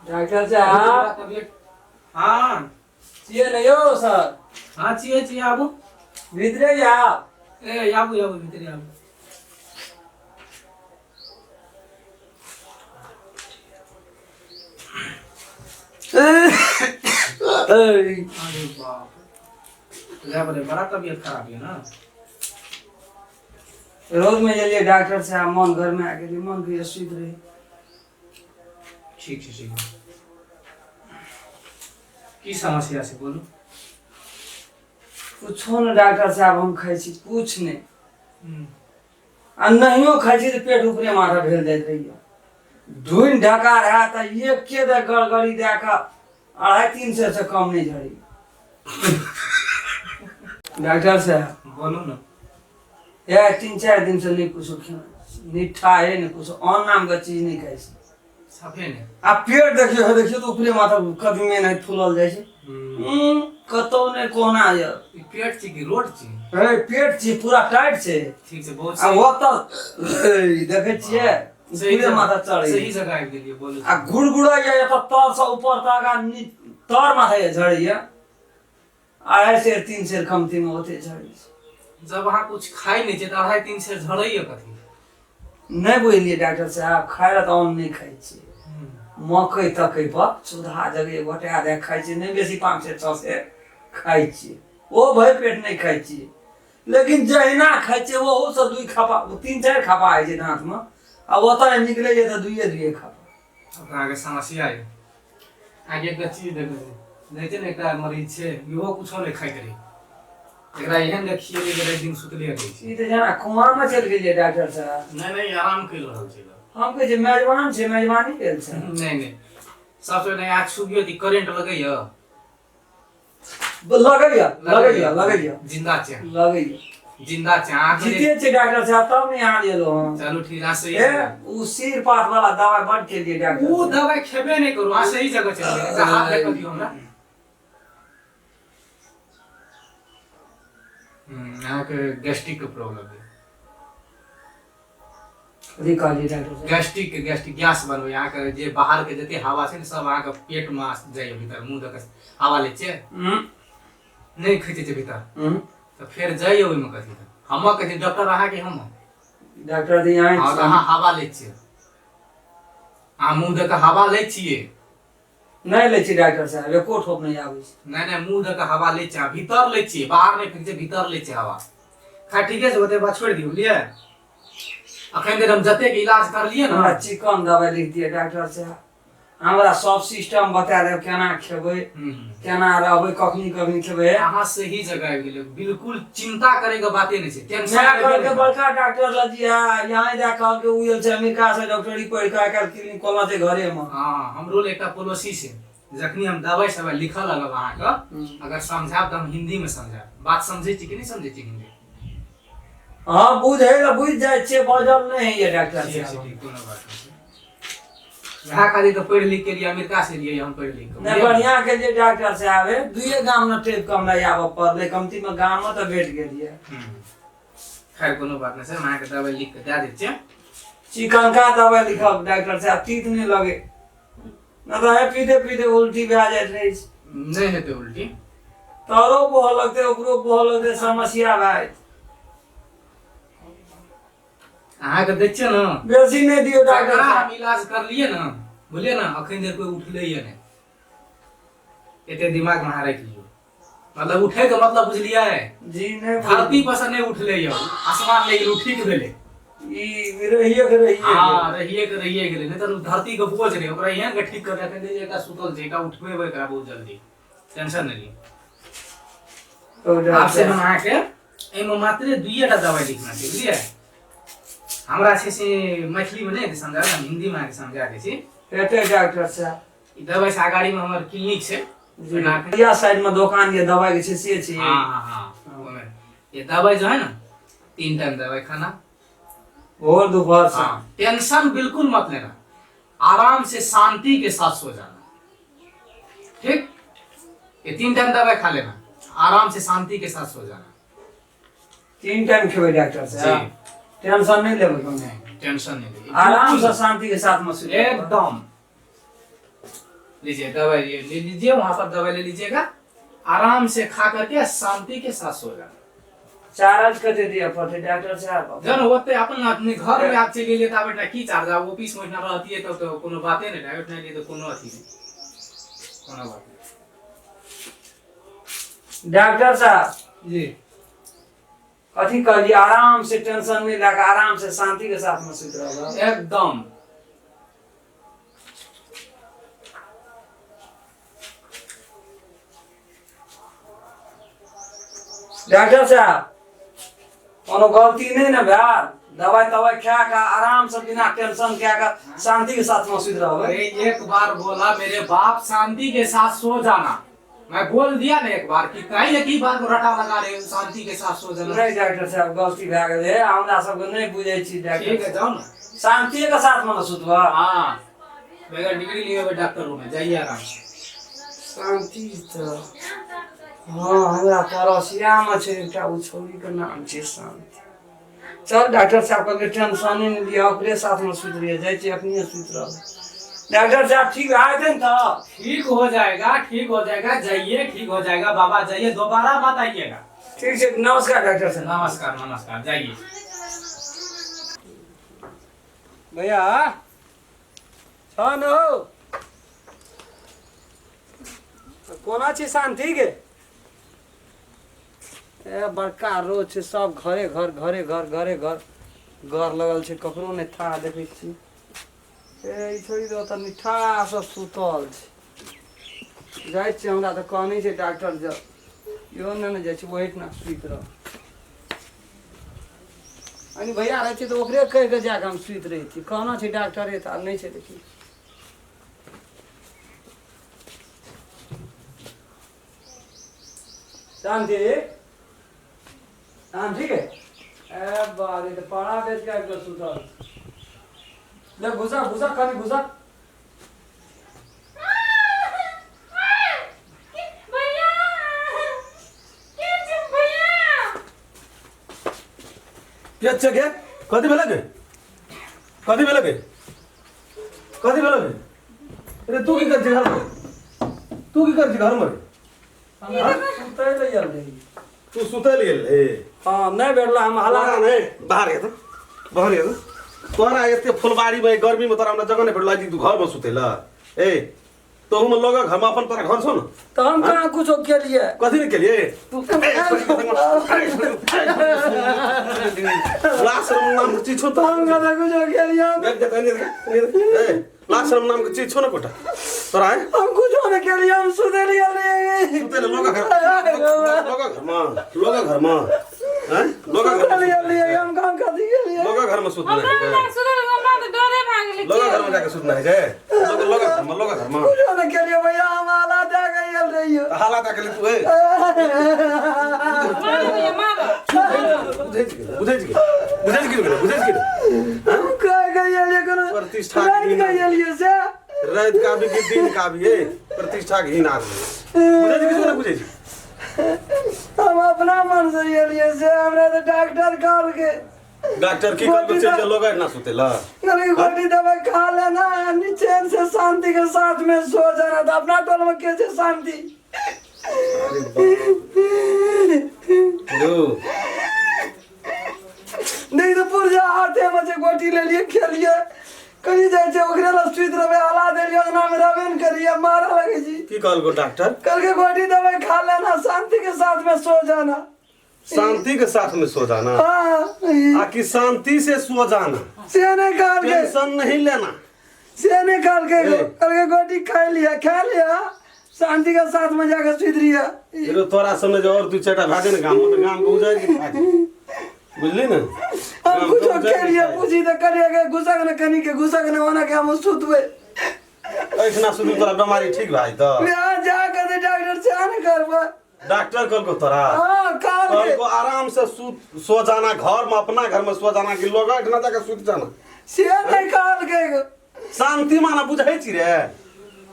Doctor साहब। तबियत हाँ। छियै ने यौ सर? हाँ, छियै छियै, आबू। भीतरे जाउ। ए, आबू आबू, भीतरे आबू। अरे बाप रे, बड़े बड़ा तबियत खराब है ना। रोज में गेलियै डॉक्टर साहब, मन घर में आ गेलियै, मन के सुति रही। ठीक छै, ठीक छै। की समस्या छै, बोलू। कुछो ने डॉक्टर साहब, हम खाइ छी कुछ नहि आ नहियो खाइ छी तऽ पेट ऊपरे माथा भेल जाइत रहैया। ढूंढ ढकार हैत आ एके बेर गड़गड़ी दए कऽ 2.5-3 सेर से कम नहि झड़ी। डॉक्टर साहब। बोलू ने। ए 3-4 दिन से नहि कुछो खेना, निठा है ने, कुछो अन्न नाम के चीज नहि खाइ छी। साफे नहि। आ पेट देखियौ, हे देखियौ तऽ ऊपरे माथा कदमे नहि फूलल जाइ छै। कतौ नहि कोना यऽ। ई पेट छी कि रोड छी? हे पेट छी, पूरा टाइट छै। ठीक छै, बहुत आ सही। ओतऽ देखै छियै सही पूरे जगह, माथा चढ़ै। सही जगह आबि गेलियै, बोलू। आ गुड़गुड़ैया एतऽ तर से ऊपर तक आ तर माथा यऽ झड़ैया। 2.5 सेर 3 सेर कमती मे ओते झड़ै छै। जब अहाँ कुछ खाइ नहि छियै तऽ 2.5-3 सेर झड़ैया कथी? नहि बुझलियै डॉक्टर साहब, खाइ लए तऽ अन्न नहि खाइ छियै। मकई तकई पर सुधा जगह गोटा दए खाइ छियै, नहि बेसी 5 सेर 6 सेर खाइ छियै, ओ भरि पेट नहि खाइ छियै। लेकिन जहिना खाइ छियै ओहूसँ 2 खपा 3-4 खपा होइ छै दाँतमे आ ओतऽ निकलै छै तऽ दुइए दुइए खपा। अहाँके समस्या यऽ। अहाँके एकटा चीज देखबै देखै छै ने, एकटा मरीज छै, इहो कुछो नहि खाइत रहै, एकरा एहन ने खिएलियै जे राति दिन सुतले रहै छै। ई तऽ जेना कुआँमे चलि गेलियै डॉक्टर साहब। नहि नहि, आराम करि रहल छै। हम कहै छियै मेजबान छै, मेजबानी भेल छै। नहि नहि, सबसँ पहिने यहाँ छुबियौ तऽ करेंट लगैया? लगैया लगैया लगैया। जिंदा छै? लगैया। जिंदा छै अहाँके? जीते छै डॉक्टर साहब, तब ने यहाँ एलहुँ हम। चलू ठीक, अहाँ सही ए ओ सिर पात वाला दवाइ बड खेलियै डॉक्टर ओ साहब। दवाइ खेबे नहि करू, अहाँ सही जगह चलि गेलियै। एकटा हाथ देखऽ दियौ हमरा। अहाँके गैस्ट्रिक के प्रॉब्लम है। कथी कहलियै डॉक्टर साहब? गैस्ट्रिक के, गैस्ट्रिक गैस बनबै। अहाँके जे बाहर के जते हवा छै ने, सब अहाँके पेट मे जाइए भीतर। मुँह दऽ कऽ हवा लै छियै? नहि खींचै छै भीतर? तऽ फेर जाइए ओहिमे कथी? तऽ हम कहै छी डॉक्टर अहाँके हम डॉक्टर जी यहाँ। हँ, तऽ अहाँ हवा लै छियै? अहाँ मुँह दऽ कऽ हवा लै छियै? नहि लै छी डॉक्टर साहब, एको ठोप नहि आबै छै। नहि नहि, मुँह दऽ कऽ हवा लै छियै अहाँ, भीतर लै छियै, बाहर नहि फेंकै छियै, भीतर लै छियै हवा। खैर ठीके छै, ओते बात छोड़ि दियौ, बुझलियै? अखन धरि हम जतेक इलाज करलियै ने। हमरा चिकन दवाइ लिख दिअ डॉक्टर साहब, हमरा सब सिस्टम बता देब, केना खेबै, केना रहबै, कखनी कखनी खेबै। अहाँ सही जगह आबि गेलियै, बिल्कुल चिंता करे के बाते नहि छै, टेंशन नया लेबे कहलकै नहि। बड़का डॉक्टर लग जी है यहाँ जा, कहलकै ओ छै अमेरिका से डॉक्टरी पढ़ि कऽ आइ काल्हि क्लिनिक खोलना छै घरे मे। हँ, हमरो लए एकटा पड़ोसी छै। जखनी हम दवाइ सवाइ लिखऽ लगब अहाँके, अगर समझायब तऽ हम हिंदी मे समझायब। बात समझै छी कि नहि समझै छी हिंदी? हँ, बुझै लए बुझि जाइ छियै, बजल नहि होइए डॉक्टर ठीक छै। साहब। ठीक, कोनो बात नहि छै। वएह खातिर तऽ पढ़ि लिख के लिए अमेरिका से एलियै हम पढ़ि लिख के। नहि, बढ़िया के जे डॉक्टर साहब है, दुइये गाम ने टपि कऽ हमरा आबऽ पड़लै, कमती मे गाम मे तऽ भेट गेलियै। खैर कोनो बात नहि छै, हम अहाँके दवाइ लिख के दए दै छियै। चिकनका दवाइ लिखब डॉक्टर साहब, तीत नहि लगे, नहि तऽ हे पीते पीते उल्टी भए जाइत रहै छै। नहि हेतै उल्टी। तोरो बहऽ लगतै, ओकरो बहऽ लगतै, समस्या भए जेतै। अहाँके दै छियै ने। बेसी नहि दियौ डॉक्टर जकरा साहब। हम इलाज करलियै ने, बुझलियै ने, अखन धरि कोइ उठलैए नहि। एते दिमागमे अहाँ राखि लियौ। मतलब उठैके मतलब बुझलियै? जी नहि। धरती पर से नहि उठलै यौ, आसमान नहि गेलै, ठीक भेलै। ई रहिए के रहिए। हँ, रहिए के रहिए गेलै, नहि तऽ धरती के बोझ रहै ओकरा। एहन के ठीक कर अखन एकटा सुतल छै, एकटा उठबेबै एकरा बहुत जल्दी, टेंशन नहि लियौ। आब से हम अहाँके एहिमे मात्रे दुइएटा दवाइ लिखना छै, बुझलियै? हमरा छै से मैथिलीमे नहि हेतै समझाबै, हम हिन्दीमे अहाँके समझा दै छी। हेतै डॉक्टर साहब। ई दवाइ से अगाड़ीमे हमर क्लिनिक छै। जी, या साइड में दोकान ये दवाई के छै से छै। हाँ हाँ हाँ, ओहिमे ये दवाई जो है ना, 3 टाइम दवाई खाना। भोर दोपहर से। हाँ, टेंशन बिल्कुल मत लेना, आराम से शांति के साथ सो जाना, ठीक? ये 3 टाइम दवाई खा लेना, आराम से शांति के साथ सो जाना। 3 टाइम खेबै डॉक्टर साहब? टेंशन नहीं लेबै कोनो? नहीं, टेंशन नहीं लेना। आराम से शांति के साथ में सुते। एकदम। लीजिए दवाई ये ले लीजिए, वहां पर दवाई ले लीजिएगा, आराम से खा करके शांति के साथ सो जाना। चार्ज कते दिअ पड़तै डॉक्टर साहब? जन होते अपन अपने घर में आप चलि गेलियै तऽ आब एकटा की चार्ज, आब ऑफिस में ओहिठिना रहतियै तब तऽ कोनो बाते नहि रहै, ओहिठिना एलियै तऽ कोनो अथी नहि, कोनो बात नहि। डॉक्टर साहब जी कथी कहलियै? आराम से टेंशन नहि लए कऽ आराम से शांति के साथ में सुति रहब। एकदम। डॉक्टर साहब कोनो गलती नहि ने भेल? दवाई तवाई खा कऽ आराम से बिना टेंशन कए कऽ शांति के साथ में सुति रहबै। अरे एक बार बोला मेरे बाप शांति के साथ सो जाना, मैं बोल दिया ना एक बार कि कहीं एक ही बार को रटा लगा रहे हो, शांति के साथ सो जाना। नहीं डॉक्टर साहब गलती भए गेलै, हमरा सबके नहीं बुझै छी ठीक है डॉक्टर। जाओ ना। शांति के साथ में ने सुतबा। हाँ बगैर डिग्री लिए हुए डॉक्टर हूँ मैं, जाइए आराम से। शांति तऽ हाँ हमरा पड़ोसियामे छै एकटा ओ छौड़ीके नाम छै शांति। चल डॉक्टर साहब कहलकै टेंशने नहि लिअ, ओकरे साथमे सुति रहियै, जाइ छियै अखनिये सुति रहबै। डॉक्टर साहब ठीक भए जेतै ने तऽ? ठीक हो जाएगा, ठीक हो जाएगा, जाइए ठीक हो जाएगा बाबा, जाइए दोबारा मत आइएगा। ठीक छै, नमस्कार डॉक्टर साहब। नमस्कार नमस्कार, जाइए। भैया छ न हौ, कोना छी शांति के? ए बड़का रोज छै, सब घरे घर घरे घर घरे घर घर लगल छै, ककरो नहि थाह देखै छी। ए ई छोड़ी दो तऽ निठासँ सुतल छै। जाइ छियै, हमरा तऽ कहने छै डॉक्टर जब इहो नहि ने जाइ छै ओहिठिना सुति रह। अनि भैया रहै छै तऽ ओकरे कहि कऽ जाकऽ हम सुति रहै छी। कहना छै डॉक्टरे तऽ आब नहि छै देखी। शांति शांति के ए बारे तऽ पाड़ा बेच के आबि कऽ सुतल। ले घुसा घुसा कनि घुसा। के छै गे? कथी भेलै गे? कथी भेलै गे? कथी भेलै गे? अरे तू की कर छी घरमे? तू की कर छी घरमे? हम सुतै लए आयल रही। तू सुतै लए गेल रही? हँ नहि भेटला हम हला तोरा नहि बाहर गेल, बाहर गेल। तोरा एते फुलबाड़ी में गर्मी में तोरा हमरा जगह नहीं भेटल तू घर में सुतै ला। ए तोहू में लोग घर में अपन तोरा घर छौ न? तऽ हम कहाँ कुछो केलियै? कथी ने केलियै? लाज शरम नाम के चीज छौ तऽ हम कहाँ कुछो केलियै? देख देख देख देख, लाज शरम नाम के चीज छौ न कोटा तोरा? है हम कुछो नहि केलियै, हम सुतै लए गेल रहियै। सुतै ले लोग घर, लोग घर में, लोग घर में हैं, लोग घर सुतै लए गेल रहियै, हम कहाँ कथी केलियै? लोग घर में सुतना है, हमरा तऽ डरे भए गेलै। लोग घर में जाके सुतना है, लोग लोग घर में, लोग घर में। कुछो नहि केलियै भैया, हम हालात दए के गेल रहियै। हालात आके तू ए मारो भैया मारो। बुझै छी, बुझै छी, बुझै छी, बुझै छी। हम कह के गेलियै कोनो प्रतिष्ठा राति के गेलियै से रात का भी कि दिन का भी है, प्रतिष्ठा घिन आदमी। बुझै छी कि नहि बुझै छी? हम अपना मन से गेलियै से, हमरा तऽ डॉक्टर कहलकै। डॉक्टर की कहलकै? जे लोग ना सुतेला कहलकै गोटी दवाई खा लेना, चैन से शांति के साथ में सो जाना। तऽ अपना टोल में के छै शांति? रो नहीं तऽ पुर्जा हाथे में छै, गोटी लेलियै खेलियै, कहीं जाइ छै ओकरे लग सुति रहबै। हला देलियै, अंगना में रहबे ने करियै, मारऽ लगै छी। की कहलको डॉक्टर? कहलकै गोटी दवाई खा लेना, शांति के साथ में सो जाना। शांति के साथ में सो जाना? हाँ। आ कि शांति से सो जाना? से नहीं कहलकै। टेंशन नहीं लेना से नहीं कहलकै। ए। कहलकै गोटी खा लिया, खा लिया, शांति के साथ में जाके सुति रहिया। रो तोरा समय जे और दू चारिटा भए ने गाम में तऽ गाम के उजाड़ि के खा जेतै। बुझली ने? हम गाम के कुछो उजाड़ि के केलियै? खा जेतै। पूछी तऽ करियै के घुसक ने कनी के घुसक ने ओना के हम सुतबै। एहिठिना सुतू तोरा बेमारी ठीक भए जेतौ। यहाँ जा के तऽ डॉक्टर से ने करबै। डॉक्टर कहलको तोरा? हाँ कहलकै। कहलको आराम से सुत सो जाना घर में, अपना घर में सो जाना कि लोग एहिठिना जाके सुत जाना? से नहीं कहलकै। शांति माना बुझै छी रे?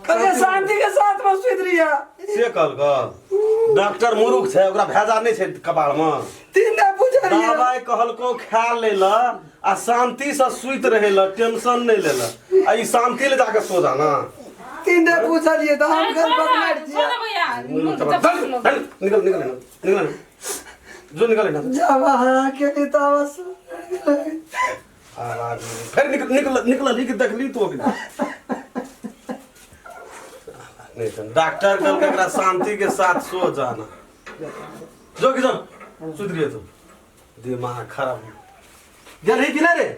कहलकै शांति के साथ में सुति रहिया। से कहलको? डॉक्टर मुरुख छै, ओकरा भेजा नहि छै कपार में। तीन टा पुछलियै। दवाई कहलको खा ले ला आ शांति से सुति रहे ला, टेंशन नहीं ले ला, आ ई शांति ले जाके सो जाना। तीन डे पूछलिए तऽ हम घर पकड़ने छोड़ छियै दे भैया चल चल निकल निकल निकल जो निकल ना जब अहाँ के नहीं तब आवाज फिर निकल निकल निकल ही कि देखली तू अभी नहीं तो डॉक्टर कल एकरा शांति के साथ सो जाना जो कि जो सुत रही तू दिमाग खराब गेल ही कि नहीं रे